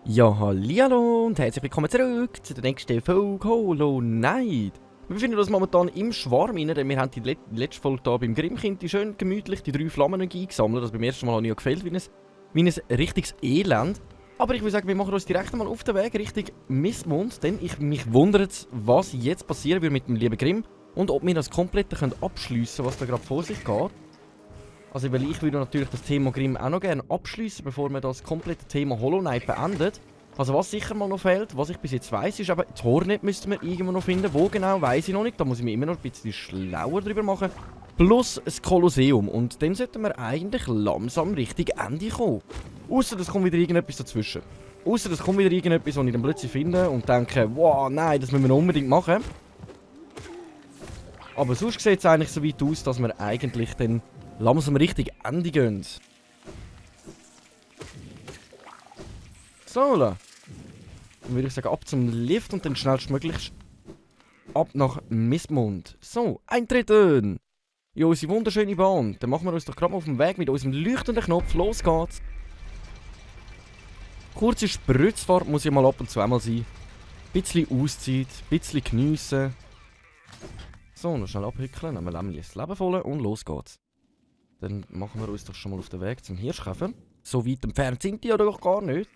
Ja, hallihallo und herzlich willkommen zurück zu der nächsten Folge Hollow Knight. Wir befinden uns momentan im Schwarm rein, denn wir haben die letzte Folge hier beim Grimmkind schön gemütlich die 3 Flammen eingesammelt. Das beim ersten Mal habe ich ja gefällt, wie ein richtiges Elend. Aber ich würde sagen, wir machen uns direkt mal auf den Weg Richtung Mistmond, denn mich wundert, was jetzt passieren wird mit dem lieben Grimm und ob wir das komplett abschliessen können, was da gerade vor sich geht. Also, weil ich würde natürlich das Thema Grimm auch noch gerne abschliessen, bevor wir das komplette Thema Hollow Knight beendet. Also was sicher mal noch fehlt, was ich bis jetzt weiss, ist aber, das Hornet müssten wir irgendwo noch finden. Wo genau, weiss ich noch nicht. Da muss ich mich immer noch ein bisschen schlauer drüber machen. Plus das Kolosseum. Und dann sollten wir eigentlich langsam Richtung Ende kommen. Ausser es kommt wieder irgendetwas dazwischen. Ausser es kommt wieder irgendetwas, was ich dann plötzlich finde und denke, wow, nein, das müssen wir unbedingt machen. Aber sonst sieht es eigentlich so weit aus, dass wir eigentlich dann langsam Richtung Ende gehen. So, dann würde ich sagen, ab zum Lift und dann schnellstmöglich ab nach Mistmond. So, eintreten! Ja, unsere wunderschöne Bahn. Dann machen wir uns doch gerade mal auf dem Weg mit unserem leuchtenden Knopf. Los geht's! Kurze Spritzfahrt muss ja mal ab und zu einmal sein. Bisschen Auszeit, bisschen geniessen. So, noch schnell abhückeln, nehmen wir nämlich das Leben voll und los geht's. Dann machen wir uns doch schon mal auf den Weg zum Hirschkäfer. So weit entfernt sind die ja doch gar nicht.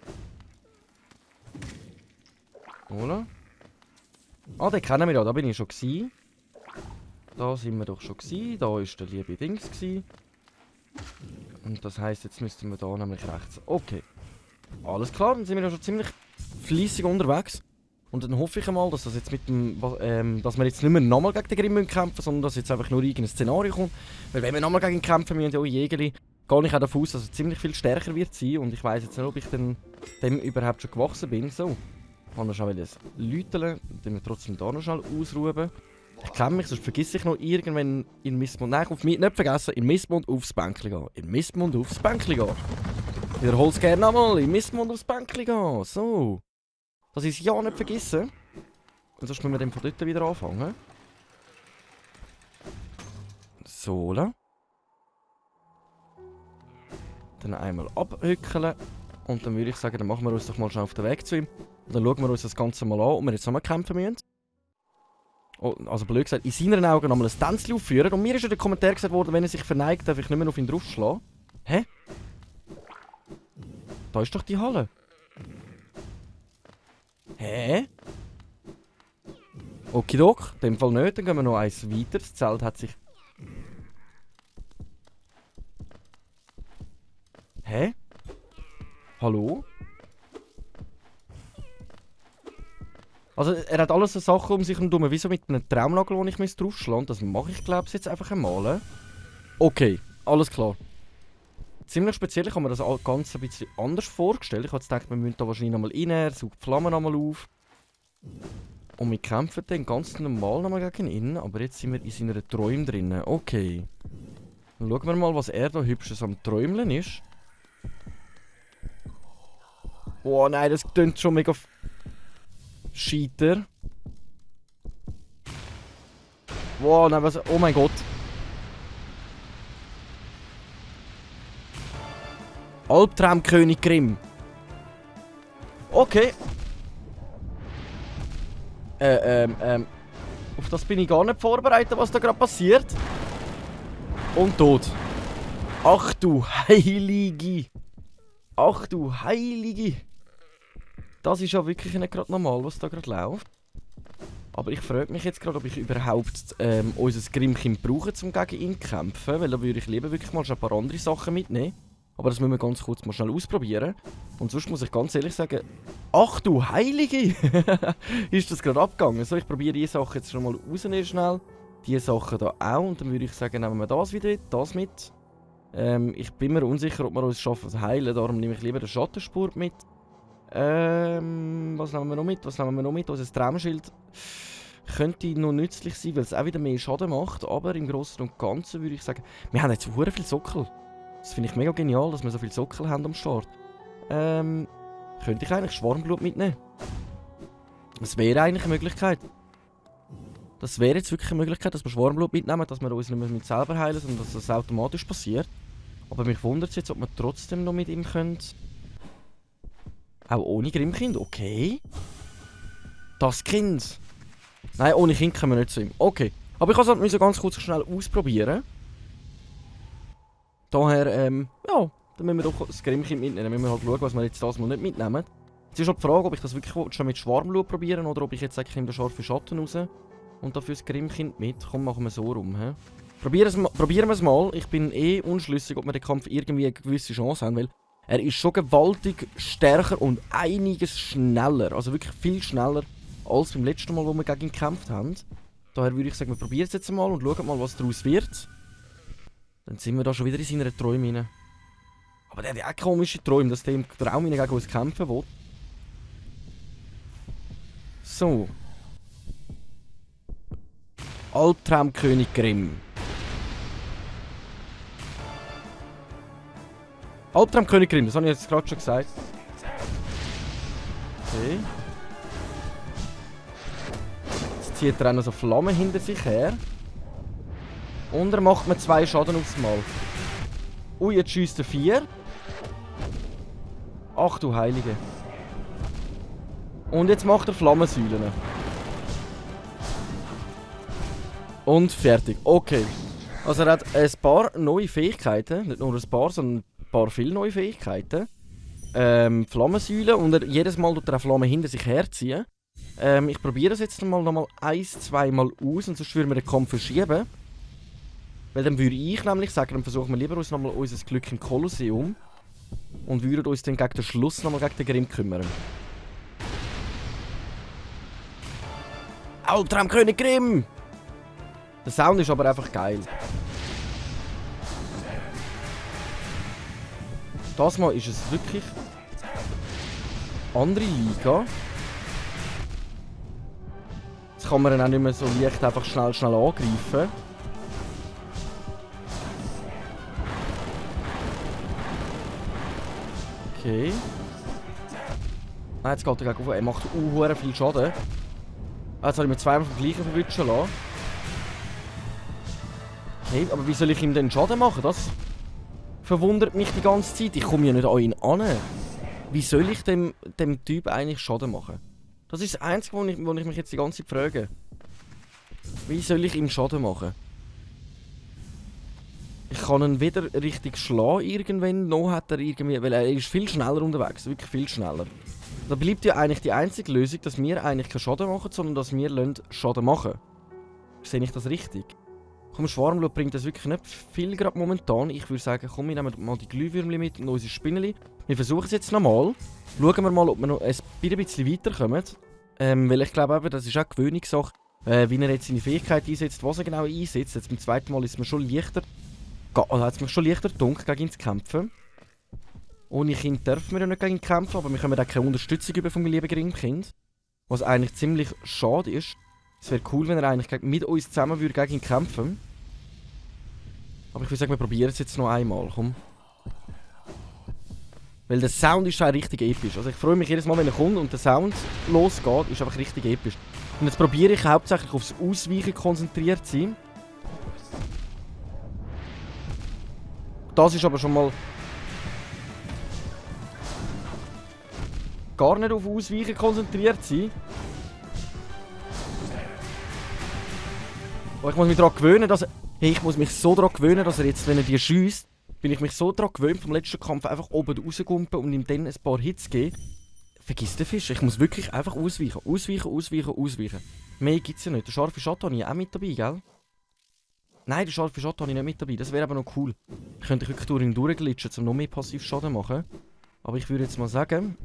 Oder? Ah, den kennen wir ja, da bin ich schon gewesen. Da sind wir doch schon gewesen. Da war der liebe Dings gewesen. Und das heisst, jetzt müssten wir da nämlich rechts. Okay. Alles klar, dann sind wir ja schon ziemlich fleissig unterwegs. Und dann hoffe ich einmal, dass das jetzt mit dem, dass wir jetzt nicht mehr nochmal gegen den Grimm kämpfen müssen, sondern dass jetzt einfach nur irgendein Szenario kommt. Weil wenn wir nochmal gegen ihn kämpfen müssen, ja, Jägerli, gehe ich auch davon aus, dass er ziemlich viel stärker wird sein. Und ich weiss jetzt nicht, ob ich dann dem überhaupt schon gewachsen bin. So. Ich kann noch schnell ein Läuteln, dann wir trotzdem da noch schnell ausruhen. Ich kenne mich, sonst vergesse ich noch irgendwann in Mistmond. Nein, auf mich nicht vergessen, in Mistmond aufs Bänkli gehen. In Mistmond aufs Bänkli gehen. Ich wiederhole es gerne nochmal, in Mistmond aufs Bänkli gehen. So. Dass ich es ja nicht vergessen. Und sonst müssen wir dann von dort wieder anfangen. So. Dann einmal abhückeln. Und dann würde ich sagen, dann machen wir uns doch mal schnell auf den Weg zu ihm. Und dann schauen wir uns das Ganze mal an, ob wir jetzt zusammen kämpfen müssen. Oh, also blöd gesagt, in seinen Augen nochmal ein Tänzchen aufführen. Und mir ist ja der Kommentar gesagt worden, wenn er sich verneigt, darf ich nicht mehr auf ihn draufschlagen. Hä? Da ist doch die Halle. Hä? Okidok, in dem Fall nicht, dann gehen wir noch eins weiter. Das Zelt hat sich... Hä? Hallo? Also er hat alles so Sachen um sich herum, wie so mit einem Traumnagel, den ich mir draufschlage. Das mache ich, glaube ich, jetzt einfach einmal. Okay, alles klar. Ziemlich speziell, ich habe mir das Ganze ein bisschen anders vorgestellt. Ich habe jetzt gedacht, wir müssen da wahrscheinlich nochmal rein, er saugt die Flammen nochmal auf. Und wir kämpfen dann ganz normal nochmal gegen ihn, aber jetzt sind wir in seinen Träumen drin. Okay. Dann schauen wir mal, was er da hübsches am Träumeln ist. Oh nein, das klingt schon mega... Scheiter. Wow, nein, was... Oh mein Gott. Albtraumkönig Grimm. Okay. Auf das bin ich gar nicht vorbereitet, was da gerade passiert. Und tot. Ach du Heilige. Ach du Heilige. Das ist ja wirklich nicht gerade normal, was da gerade läuft. Aber ich frage mich jetzt gerade, ob ich überhaupt unser Grimmkind brauche, um gegen ihn zu kämpfen. Weil da würde ich lieber wirklich mal schon ein paar andere Sachen mitnehmen. Aber das müssen wir ganz kurz mal schnell ausprobieren. Und sonst muss ich ganz ehrlich sagen, ach du Heilige! Ist das gerade abgegangen? So, ich probiere die Sachen jetzt schon mal rausnehmen schnell. Die Sachen da auch. Und dann würde ich sagen, nehmen wir das wieder, das mit. Ich bin mir unsicher, ob wir uns schaffen zu heilen. Darum nehme ich lieber den Schattenspur mit. Was nehmen wir noch mit? Unser Traumschild könnte noch nützlich sein, weil es auch wieder mehr Schaden macht. Aber im Großen und Ganzen würde ich sagen, wir haben jetzt so viele Sockel. Das finde ich mega genial, dass wir so viele Sockel haben am Start. Könnte ich eigentlich Schwarmblut mitnehmen? Das wäre eigentlich eine Möglichkeit. Das wäre jetzt wirklich eine Möglichkeit, dass wir Schwarmblut mitnehmen, dass wir uns nicht mehr mit selber heilen, sondern dass das automatisch passiert. Aber mich wundert es jetzt, ob wir trotzdem noch mit ihm können. Auch ohne Grimmkind, okay. Das Kind. Nein, ohne Kind können wir nicht zu ihm. Okay. Aber ich kann es halt ganz kurz schnell ausprobieren. Daher, ja, dann müssen wir doch das Grimmkind mitnehmen. Dann müssen wir halt schauen, was wir jetzt das mal nicht mitnehmen. Jetzt ist halt die Frage, ob ich das wirklich schon mit Schwarmblut probieren oder ob ich jetzt eigentlich in den scharfen Schatten raus und dafür das Grimmkind mit. Komm, machen wir so rum. He? Probieren wir es mal. Ich bin unschlüssig, ob wir den Kampf irgendwie eine gewisse Chance haben, weil er ist schon gewaltig stärker und einiges schneller. Also wirklich viel schneller als beim letzten Mal, wo wir gegen ihn gekämpft haben. Daher würde ich sagen, wir probieren es jetzt mal und schauen mal, was daraus wird. Dann sind wir da schon wieder in seiner Träume rein. Aber der hat ja auch komische Träume, dass der im Traum gegen uns kämpfen will. So. Albtraumkönig Grimm. Albtraumkönig Grimm, das habe ich jetzt gerade schon gesagt. Okay. Jetzt zieht er auch noch so Flammen hinter sich her. Und er macht mir 2 Schaden aufs Mal. Ui, jetzt schießt er 4. Ach du Heilige. Und jetzt macht er Flammensäulen. Und fertig. Okay. Also er hat ein paar neue Fähigkeiten. Nicht nur ein paar, sondern ein paar viele neue Fähigkeiten. Flammensäulen. Und jedes Mal tut er eine Flamme hinter sich herziehen. Ich probiere das jetzt noch mal 1-2 Mal aus. Und sonst würden wir den Kampf verschieben. Weil dann würde ich nämlich sagen, dann versuchen wir lieber uns nochmal unser Glück im Kolosseum. Und würden uns dann gegen den Schluss nochmal gegen den Grimm kümmern. Albtraumkönig Grimm! Der Sound ist aber einfach geil. Das Mal ist es wirklich andere Liga. Jetzt kann man ihn auch nicht mehr so leicht einfach schnell angreifen. Okay. Nein, jetzt geht er gegen auf. Er macht viel Schaden. Jetzt habe ich mir zweimal vom gleichen verwischen lassen. Okay, aber wie soll ich ihm denn Schaden machen? Das verwundert mich die ganze Zeit. Ich komme ja nicht an ihn an. Wie soll ich dem Typ eigentlich Schaden machen? Das ist das Einzige, wo ich mich jetzt die ganze Zeit frage. Wie soll ich ihm Schaden machen? Ich kann ihn weder richtig schlagen irgendwann, noch hat er irgendwie... Weil er ist viel schneller unterwegs, wirklich viel schneller. Da bleibt ja eigentlich die einzige Lösung, dass wir eigentlich keinen Schaden machen, sondern dass wir Schaden machen. Sehe ich das richtig? Komm, Schwarmblut bringt das wirklich nicht viel gerade momentan. Ich würde sagen, komm, wir nehmen mal die Glühwürmchen mit und unsere Spinneli. Wir versuchen es jetzt nochmal. Schauen wir mal, ob wir noch ein bisschen weiterkommen. Weil ich glaube eben, das ist auch eine Gewöhnungssache, wie er jetzt seine Fähigkeit einsetzt, was er genau einsetzt. Jetzt beim zweiten Mal ist es mir schon leichter... hat es mich schon leichter gedunkt, gegen ihn zu kämpfen. Ohne Kind dürfen wir ja nicht gegen ihn kämpfen, aber wir können auch keine Unterstützung über vom lieben Grimmkind. Was eigentlich ziemlich schade ist. Es wäre cool, wenn er eigentlich mit uns zusammen würde gegen ihn kämpfen. Aber ich würde sagen, wir probieren es jetzt noch einmal. Komm. Weil der Sound ist auch richtig episch. Also ich freue mich jedes Mal, wenn er kommt und der Sound losgeht, ist einfach richtig episch. Und jetzt probiere ich hauptsächlich aufs Ausweichen konzentriert zu sein. Das ist aber schon mal gar nicht auf Ausweichen konzentriert sein. Aber ich muss mich daran gewöhnen, dass er... Hey, ich muss mich so daran gewöhnen, dass er jetzt, wenn er die schiesst, bin ich mich so daran gewöhnt, vom letzten Kampf einfach oben rausgumpen und ihm dann ein paar Hits geben. Vergiss den Fisch, ich muss wirklich einfach ausweichen. Ausweichen. Mehr gibt's ja nicht. Der scharfe Schatten habe ich auch mit dabei, gell? Nein, den scharfen Schatten habe ich nicht mit dabei. Das wäre aber noch cool. Ich könnte wirklich durch ihn durchglitschen, um noch mehr Passivschaden zu machen. Aber ich würde jetzt mal sagen...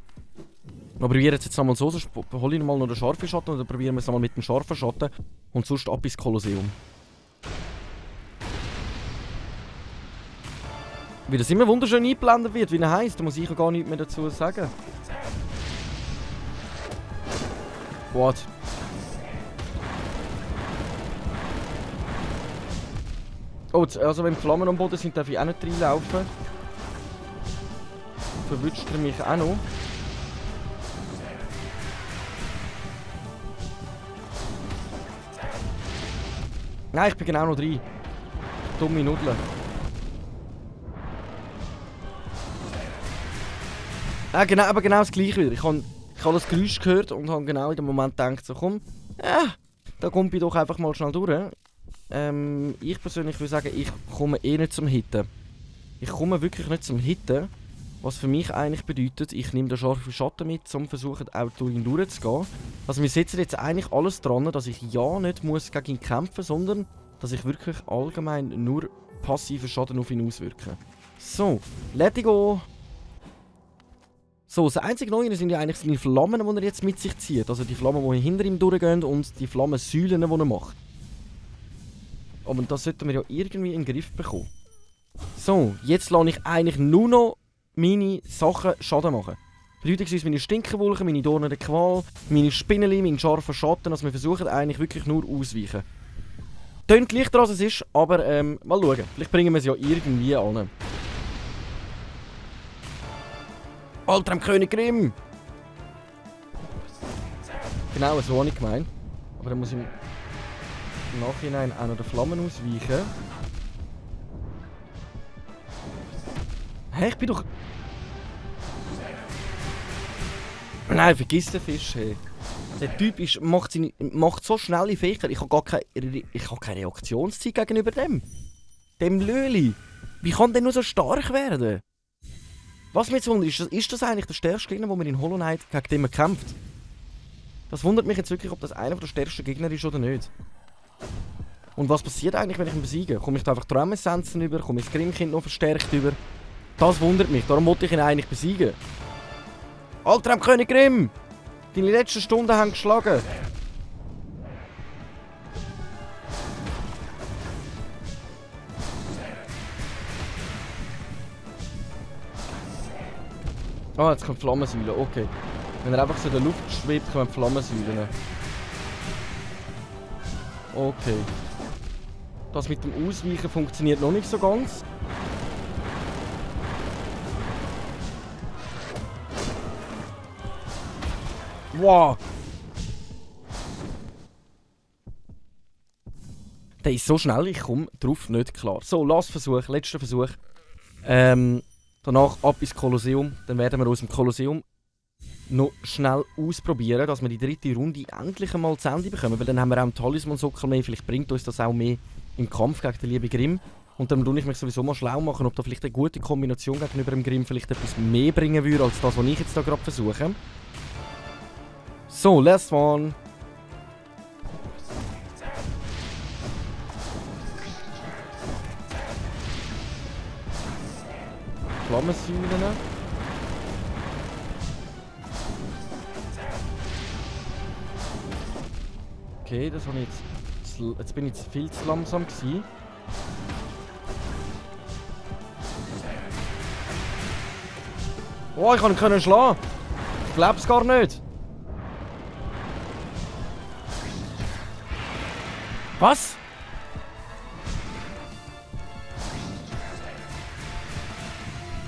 Wir probieren es jetzt einmal so, sonst hole ich mal noch den scharfen Schatten und dann probieren wir es einmal mit dem scharfen Schatten. Und sonst ab ins Kolosseum. Wie das immer wunderschön eingeblendet wird, wie er heisst, da muss ich ja gar nichts mehr dazu sagen. What? Oh, also wenn die Flammen am Boden sind, darf ich auch nicht reinlaufen. Verwünscht er mich auch noch. Nein, ich bin genau noch drin. Dumme Nudeln. Genau, aber genau das gleiche wieder. Ich habe das Geräusch gehört und habe genau in dem Moment gedacht, so komm, da komme ich doch einfach mal schnell durch. Ich persönlich würde sagen, ich komme eh nicht zum Hitten. Ich komme wirklich nicht zum Hitten. Was für mich eigentlich bedeutet, ich nehme den scharfen Schatten mit, um versuchen, auch durch ihn durchzugehen. Also wir setzen jetzt eigentlich alles dran, dass ich ja nicht muss gegen ihn kämpfen muss, sondern dass ich wirklich allgemein nur passiven Schaden auf ihn auswirke. So, let go! So, das einzige Neue sind ja eigentlich seine Flammen, die er jetzt mit sich zieht. Also die Flammen, die hinter ihm durchgehen und die Flammensäulen, die er macht. Aber das sollten wir ja irgendwie in den Griff bekommen. So, jetzt lasse ich eigentlich nur noch meine Sachen Schaden machen. Bedeutungsweise meine Stinkenwolken, meine Dornen der Qual, meine Spinneli, meinen scharfen Schatten. Also wir versuchen eigentlich wirklich nur ausweichen. Tönt leichter als es ist, aber mal schauen. Vielleicht bringen wir es ja irgendwie an. Alter, am König Grimm! Genau, so habe ich gemeint. Aber dann muss ich im Nachhinein auch noch den Flammen ausweichen. Hä, ich bin doch... Nein, vergiss den Fisch, hey. Der Typ macht so schnelle Fähigkeiten. Ich habe keine Reaktionszeit gegenüber dem. Dem Löli. Wie kann der nur so stark werden? Was mich jetzt wundert, ist das eigentlich der stärkste Gegner, den man in Hollow Knight gegen den man kämpft? Das wundert mich jetzt wirklich, ob das einer der stärksten Gegner ist oder nicht. Und was passiert eigentlich, wenn ich ihn besiege? Komme ich da einfach Traumessenzen über? Komme ich das Grimmkind noch verstärkt über? Das wundert mich, darum wollte ich ihn eigentlich besiegen. Alter, am König Grimm! Deine letzten Stunden haben geschlagen. Ah, jetzt kommt Flammensäule, okay. Wenn er einfach so in der Luft schwebt, kommen Flammensäulen. Okay. Das mit dem Ausweichen funktioniert noch nicht so ganz. Wow! Der ist so schnell, ich komme drauf nicht klar. So, last Versuch, letzter Versuch. Danach ab ins Kolosseum. Dann werden wir aus dem Kolosseum noch schnell ausprobieren, dass wir die dritte Runde endlich einmal zu Ende bekommen. Weil dann haben wir auch einen Talisman-Sockel mehr. Vielleicht bringt uns das auch mehr im Kampf gegen den lieben Grimm. Und dann tue ich mich sowieso mal schlau machen, ob da vielleicht eine gute Kombination gegenüber dem Grimm vielleicht etwas mehr bringen würde, als das, was ich jetzt da gerade versuche. So, last one. Flammensäulen. Okay, das habe ich jetzt... Jetzt bin ich jetzt viel zu langsam gewesen. Oh, ich kann ihn können schlagen. Ich glaub's gar nicht. Was?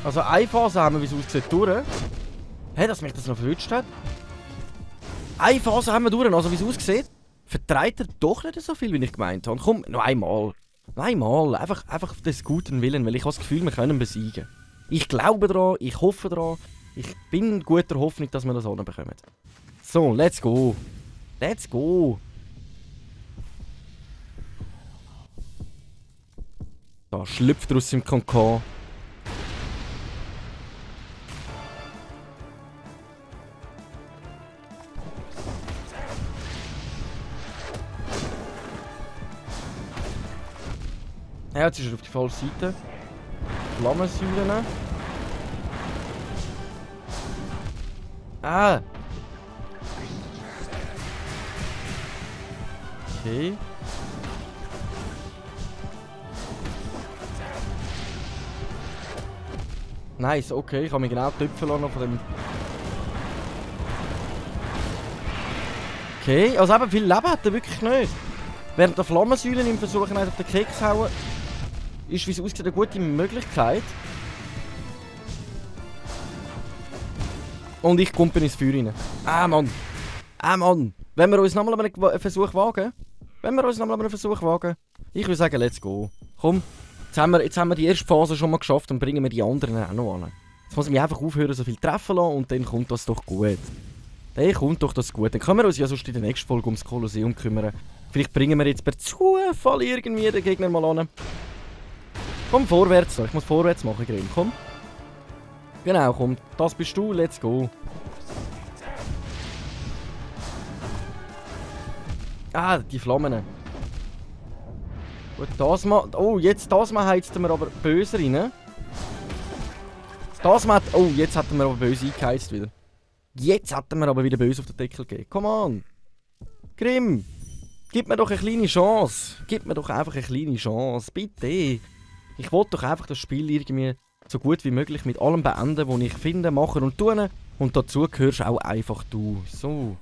Also eine Phase haben wir, wie es aussieht, durch. Hey, dass mich das noch verwünscht hat. Eine Phase haben wir durch, also wie es aussieht, vertreibt er doch nicht so viel, wie ich gemeint habe. Komm, noch einmal. Noch einmal. Einfach auf des guten Willen, weil ich habe das Gefühl, wir können ihn besiegen. Ich glaube daran, ich hoffe daran. Ich bin guter Hoffnung, dass wir das hinbekommen. So, let's go. Let's go. Da schlüpft er aus dem Konkon. Ja, jetzt ist er auf die falsche Seite. Flammensäulen. Ah! Okay. Nice, okay, ich kann mich genau töpfen lassen von dem. Okay, also eben viel Leben hat er wirklich nicht. Während der Flammensäulen im Versuch, ihn auf den Keks zu hauen, ist, wie es aussieht, eine gute Möglichkeit. Und ich komme ins Feuer rein. Ah Mann! Ah Mann! Wenn wir uns nochmal einen Versuch wagen, Wenn wir uns nochmal einen Versuch wagen? Ich würde sagen, let's go. Komm, jetzt haben wir die erste Phase schon mal geschafft und bringen wir die anderen auch noch an. Jetzt muss ich mich einfach aufhören, so viel treffen lassen und dann kommt das doch gut. Dann kommt doch das gut. Dann können wir uns ja sonst in der nächsten Folge ums Kolosseum kümmern. Vielleicht bringen wir jetzt per Zufall irgendwie den Gegner mal an. Komm vorwärts, ich muss vorwärts machen, Grimm, komm. Genau, komm, das bist du, let's go. Ah, die Flammen. Gut, das mal. Oh, jetzt das mal heizt wir aber böse rein. Das mal. Oh, jetzt hätten wir aber böse eingeheizt wieder. Jetzt hätten wir aber wieder böse auf den Deckel gegeben. Come on. Grimm. Gib mir doch eine kleine Chance. Gib mir doch einfach eine kleine Chance. Bitte. Ich wollte doch einfach das Spiel irgendwie so gut wie möglich mit allem beenden, was ich finde, machen und tun. Und dazu gehörst auch einfach du. So.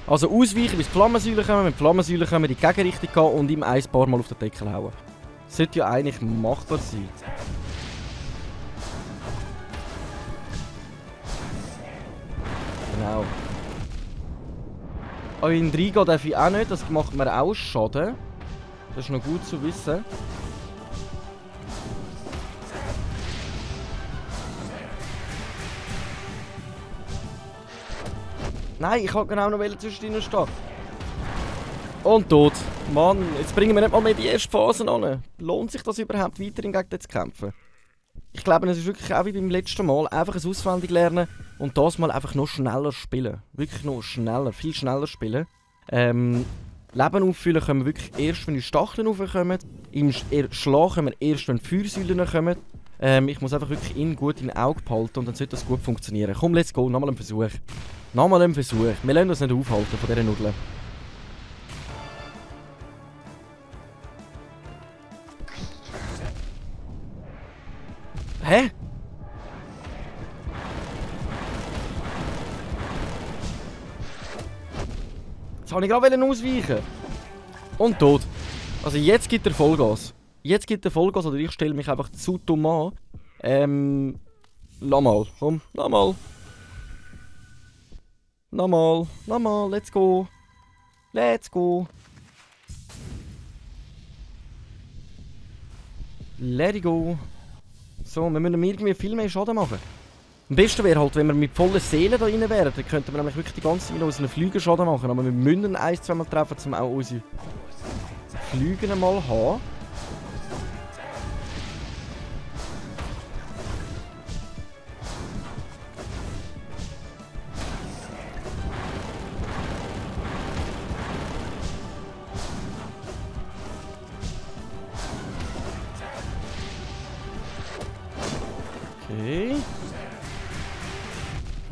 Also ausweichen, bis die Flammensäule kommen. Wenn die Flammensäule kommen, in die Gegenrichtung gehen und ihm ein paar Mal auf den Deckel hauen. Das sollte ja eigentlich machbar sein. Genau. Aber in 3 gehen darf ich auch nicht, das macht mir auch Schaden. Das ist noch gut zu wissen. Nein, ich kann genau noch zwischendrin stehen. Und tot. Mann, jetzt bringen wir nicht mal mehr die erste Phase an. Lohnt sich das überhaupt weiterhin gegen den zu kämpfen? Ich glaube, es ist wirklich auch wie beim letzten Mal. Einfach ein auswendig lernen und das mal einfach noch schneller spielen. Wirklich noch schneller, viel schneller spielen. Leben auffüllen können wir wirklich erst, wenn die Stacheln raufkommen. Im Schlag können wir erst, wenn die Feuersäulen kommen. Ich muss einfach wirklich ihn gut in den Auge behalten und dann sollte das gut funktionieren. Komm, let's go, nochmal ein Versuch. Nochmal ein Versuch. Wir lassen uns nicht aufhalten von dieser Nudeln. Hä? Jetzt wollte ich gerade ausweichen. Und tot. Also jetzt gibt er Vollgas. Jetzt gibt er Vollgas oder ich stelle mich einfach zu dumm an. Lass mal. Komm, lass mal. Nochmal, let's go. Let's go. Let it go. So, wir müssen irgendwie viel mehr Schaden machen. Am besten wäre halt, wenn wir mit voller Seele da rein wären, dann könnten wir nämlich wirklich die ganze Zeit unseren Flügen Schaden machen. Aber wir müssen ein, zweimal treffen, um auch unsere Flügen mal haben. Okay.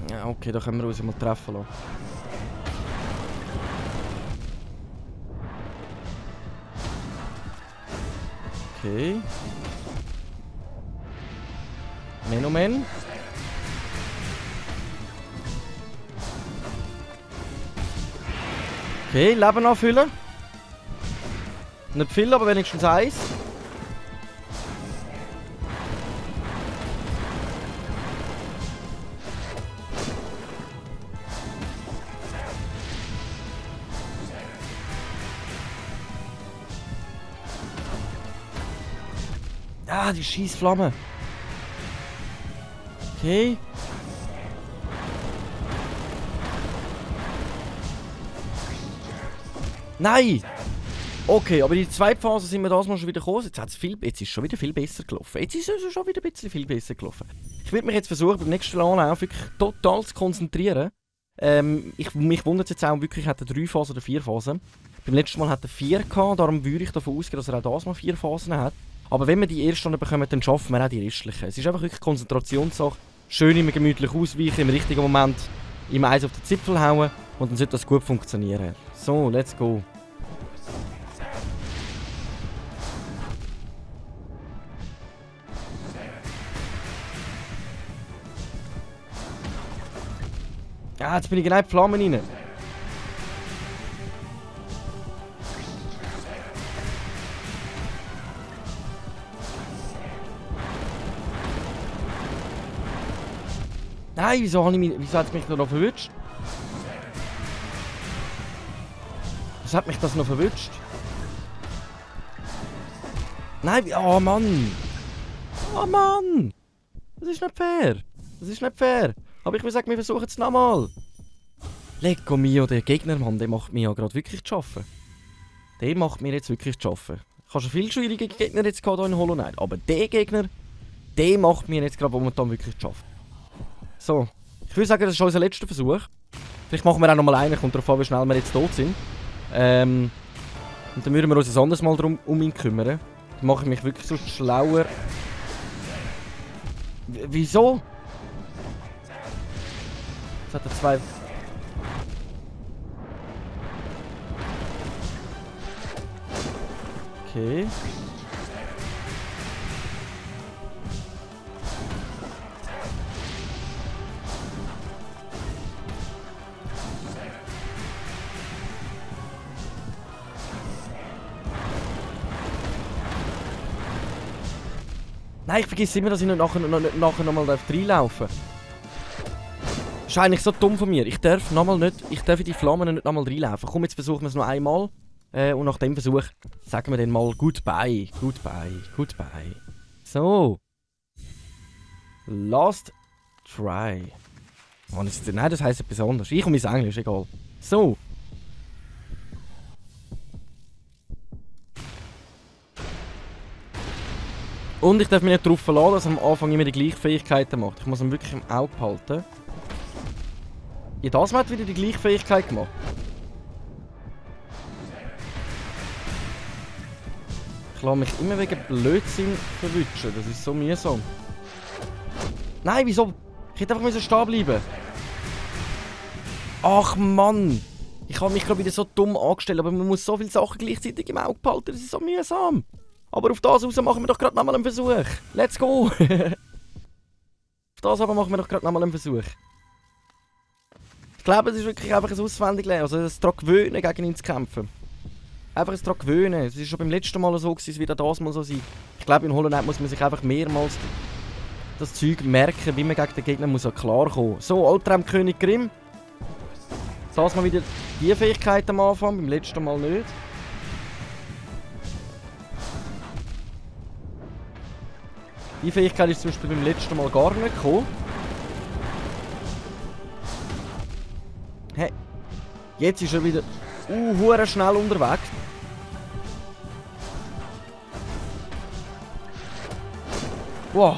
Ja, okay, da können wir uns mal treffen lassen. Okay. Menomen. Okay, Leben anfüllen. Nicht viel, aber wenigstens eins. Ah, die Schießflamme. Okay. Nein! Okay, aber in die zweite Phase sind wir das mal schon wieder gekommen. Jetzt ist es schon wieder viel besser gelaufen. Jetzt ist es schon wieder ein bisschen viel besser gelaufen. Ich werde mich jetzt versuchen, beim nächsten Anlauf wirklich total zu konzentrieren. Mich wundert es jetzt auch wirklich, hat er 3 Phasen oder 4 Phasen. Beim letzten Mal hat er 4 gehabt, darum würde ich davon ausgehen, dass er auch das mal 4 Phasen hat. Aber wenn wir die erste bekommen, dann schaffen wir auch die restlichen. Es ist einfach wirklich Konzentrationssache. Schön immer gemütlich ausweichen, im richtigen Moment im Eis auf den Zipfel hauen und dann sollte das gut funktionieren. So, let's go. Ah, jetzt bin ich genau in die Flammen rein. Nein, wieso hat es mich da noch verwünscht? Was hat mich das noch verwünscht? Nein, oh Mann! Oh Mann! Das ist nicht fair! Das ist nicht fair! Aber ich will sagen, wir versuchen es nochmal! Lecco mio, der Gegner, Mann, der macht mir ja gerade wirklich zu schaffen. Der macht mir jetzt wirklich zu schaffen. Ich habe schon viele schwierige Gegner jetzt hier in Hollow Knight, aber der Gegner, der macht mir jetzt gerade momentan wirklich zu schaffen. So, ich würde sagen, das ist unser letzter Versuch. Vielleicht machen wir auch nochmal einen, kommt darauf an, wie schnell wir jetzt tot sind. Und dann würden wir uns ein anderes Mal um ihn kümmern. Dann mache ich mich wirklich so schlauer. Wieso? Jetzt hat er zwei... Okay. Nein, ich vergesse immer, dass ich nicht nachher nochmal reinlaufen darf. Das ist eigentlich so dumm von mir. Ich darf in die Flammen nicht nochmal reinlaufen. Komm, jetzt versuchen wir es noch einmal. Und nach dem Versuch sagen wir dann mal Goodbye. Goodbye. Goodbye. So. Last try. Oh, nein, das heisst etwas anderes. Ich und mein Englisch, egal. So. Und ich darf mich nicht darauf verlassen, dass er am Anfang immer die gleichen Fähigkeiten macht. Ich muss ihn wirklich im Auge behalten. Ja, das hat wieder die gleiche Fähigkeit gemacht. Ich lasse mich immer wegen Blödsinn verwutschen. Das ist so mühsam. Nein, wieso? Ich hätte einfach stehen bleiben. Ach Mann! Ich habe mich gerade wieder so dumm angestellt, aber man muss so viele Sachen gleichzeitig im Auge behalten. Das ist so mühsam. Aber auf das raus machen wir doch gerade nochmal einen Versuch. Let's go! Auf das aber machen wir doch gerade nochmal einen Versuch. Ich glaube, es ist wirklich einfach ein Auswendiglernen. Also es daran gewöhnen, gegen ihn zu kämpfen. Einfach es daran gewöhnen. Es ist schon beim letzten Mal so gewesen, es wird auch das Mal so sein. Ich glaube, in Hollow Knight muss man sich einfach mehrmals das Zeug merken, wie man gegen den Gegner muss klarkommen. So, Albtraumkönig Grimm. Das mal wieder die Fähigkeit am Anfang, beim letzten Mal nicht. Die Fähigkeit ist zum Beispiel beim letzten Mal gar nicht gekommen. Hey, jetzt ist er wieder hure schnell unterwegs. Wow.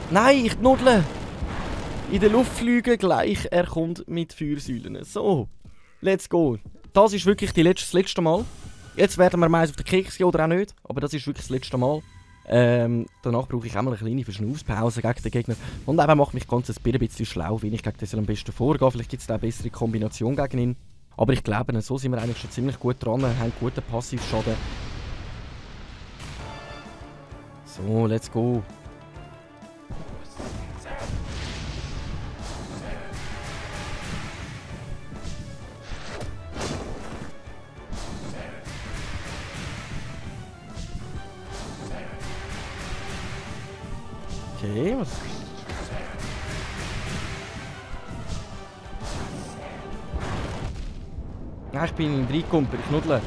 Nein, ich knuddle. In der Luft fliegen gleich, er kommt mit Feuersäulen. So, let's go. Das ist wirklich das letzte Mal. Jetzt werden wir meist auf den Keks gehen oder auch nicht. Aber das ist wirklich das letzte Mal. Danach brauche ich auch mal eine kleine Verschnaufspause gegen den Gegner. Und eben macht mich ganz ein bisschen schlau, wie ich gegen den am besten vorgehe. Vielleicht gibt es da eine bessere Kombination gegen ihn. Aber ich glaube, so sind wir eigentlich schon ziemlich gut dran, haben guten Passivschaden. So, let's go. Okay, was? Ja, ich bin in den Reinkumpel, ich knuddle.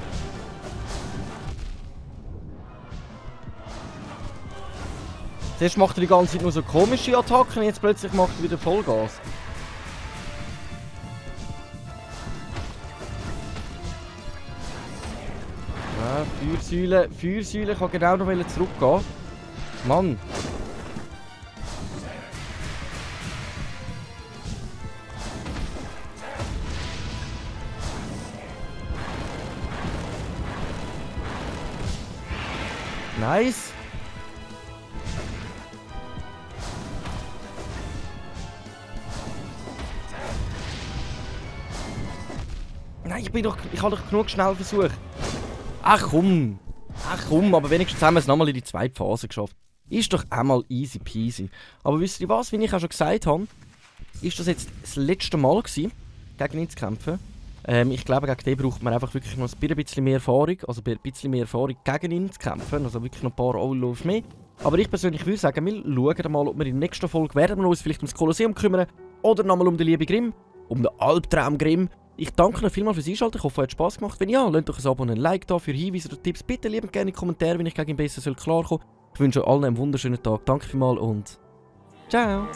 Zuerst macht er die ganze Zeit nur so komische Attacken, jetzt plötzlich macht er wieder Vollgas. Ja, Feuersäule, ich kann genau noch zurückgehen. Mann. Nice. Nein, ich habe doch genug schnell versucht. Ach komm, aber wenigstens haben wir es nochmal in die zweite Phase geschafft. Ist doch einmal easy peasy. Aber wisst ihr was, wie ich auch schon gesagt habe, ist das jetzt das letzte Mal gewesen, gegen ihn zu kämpfen. Ich glaube, gegen den braucht man einfach wirklich noch ein bisschen mehr Erfahrung. Also ein bisschen mehr Erfahrung gegen ihn zu kämpfen. Also wirklich noch ein paar Anläufe mehr. Aber ich persönlich würde sagen, wir schauen mal, ob wir in der nächsten Folge werden wir uns vielleicht ums Kolosseum kümmern. oder nochmal um den lieben Grimm, um den Albtraum Grimm. Ich danke euch vielmals fürs Einschalten, ich hoffe, es hat Spass gemacht. Wenn ja, lasst doch ein Abo und ein Like da für Hinweise oder Tipps. Bitte lieben gerne in die Kommentare, wenn ich gegen ihn besser klarkommen soll. Ich wünsche euch allen einen wunderschönen Tag. Danke vielmals und ciao!